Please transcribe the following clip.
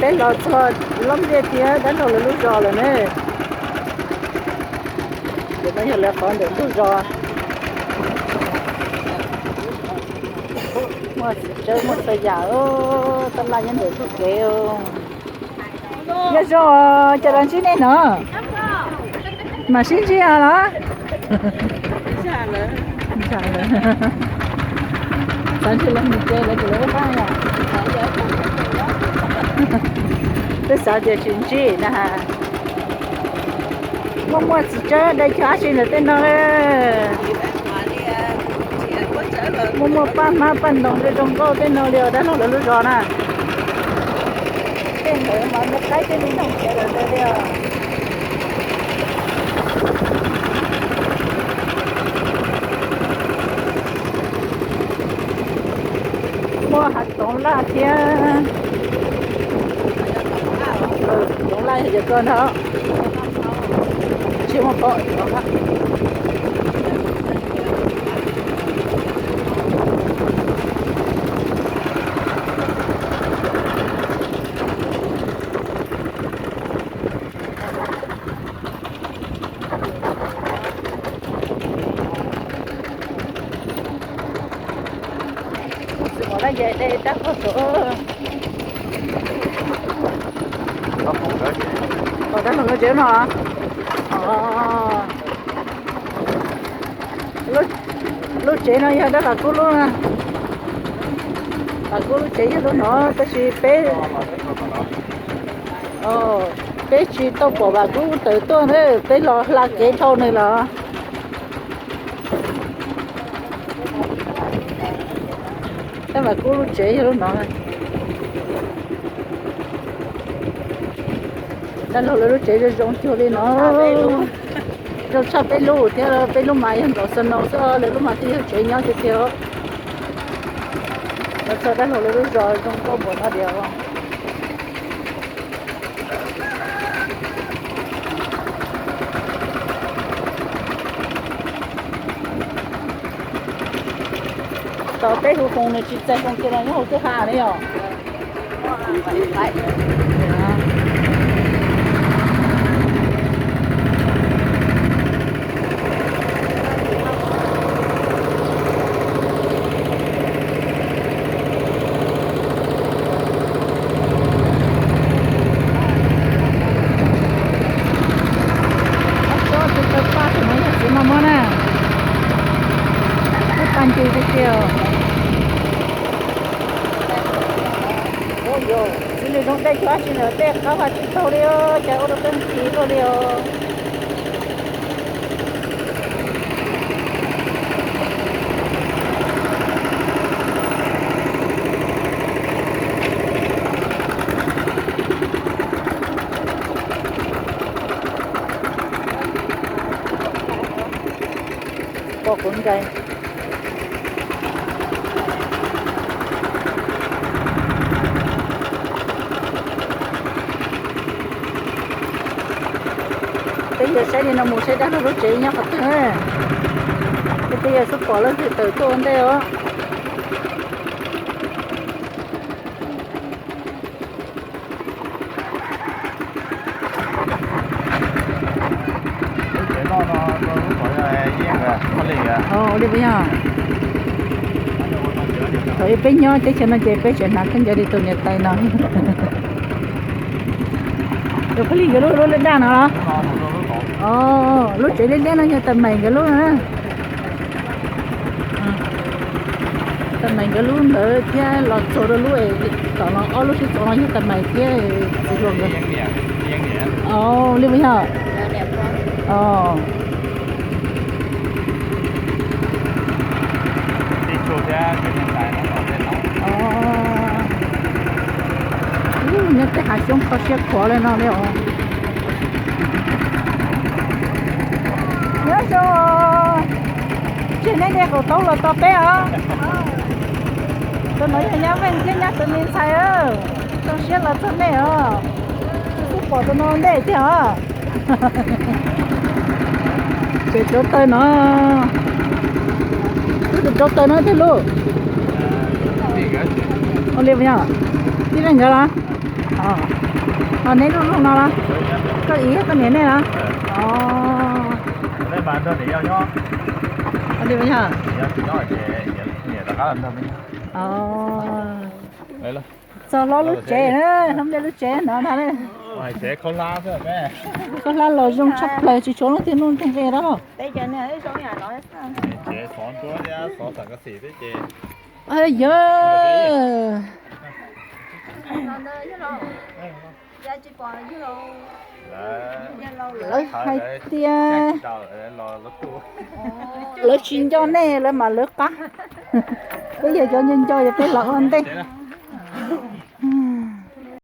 Peb los txog Looj Liaj thiab dab laug lawv lub zos lawm ne. Ces no yog lawv qhov ntawm ntug zos. Muaj txiv tsawb muaj txhua yam, tab laj nyob ntawm txoj kev. Nyob zoo, cas los ntsib nej no? Mam sib ntsib os los? Xav ntsib lawv mus ces lawv ces lawv ua pab yom. Twb xav tias tsis ntsib na. Muaj muaj txiv tsawb dai cog ab tsi ntawm tej no. Muaj muaj paj hmab paj ntoos zoo zoo nkauj tej no li os dab laug lawv lub zos na. Tej ntawd mas muaj qaib tej me noog ntawd li os. Muaj hav toov laj thiab. Toov laj yog cov ko ntag. Tsis muaj pob. Tab tom dab laug lawv tsev no. Lub tsev no yog dab Vam Kub lub, Vam Kub lub tsev yog lub no tab sis peb, peb tsis tau pom Vam Kub tawm tuaj na, peb los hla kev dhau nws los. Dab Vam Kub lub tsev yog lub no. Dab laug lawv lub tsev zoo zoo cuag li no. Zoo tshaj peb lub thiab, peb lub mas yog nkaus snow xwb, lawv lub mas thiaj yog tsev nyob tiag tiag. Los txog dab laug lawv lub zos zoo nkauj npaum no diam. Tos peb hu foos nws tsis txais foos kiag los nyob hauv kwj ha ne yom. Ob tsob tus tau paj tus no yog txiv maj muab na. Tus paj ncw tiag tiag. Txiv lws zoov dej cog ab tsi ntawm tej qab vaj tsis taug li os, cas ua rau peb ntxhi luaj li os. Poj quv nrai. Peb yuav saib li no mus saib dab laug lub tsev nyob qhov twg. Peb yuav xub pom leej twg tawm tuaj ua ntej os. Ua li puas yog? Thaum ub peb nyob teb chaws no ces peb tseem hnav khaub ncaws li tus niam tais no. Tus phooj ywg nkawd lub, lub liab daj no los? Lub tsev liab liab no yog tais Maiv nkawd lub na. Tais Maiv nkawd lub ntawd thiab los txog rau lub es tom no ob lub sib txov no yog tais Maiv thiab txiv hluas nkawd. Li puas yog? Nyob tej hav xyoob kho siab khuav li no li os. Nyob zoo, tseg nej niag kaum tauv los tos peb os. Tus no yog nyab Veej thiab nyab tus me ntxhais, zoo siab los txog nej os. Xub pom tus no ntej tiag os. Tseem cov taw no, Rau taws no thiaj lub. Ua li puas yog? Tib leeg nkawd los? Ho neb lub lub no los? Koj ib koj niam nej los? Ua li puas yog? Txog hlob lub tsev na, hlob nplej lub tsev no ntag. Khaub hlab los zoo tshaj plaws, tsis tshuav leej twg nuj nqi dab laug. Yog, lawv hais tias lawv tsis nco nej, lawv mas lawv qab. Peb yog cov nco nco, yog peb los ua ntej.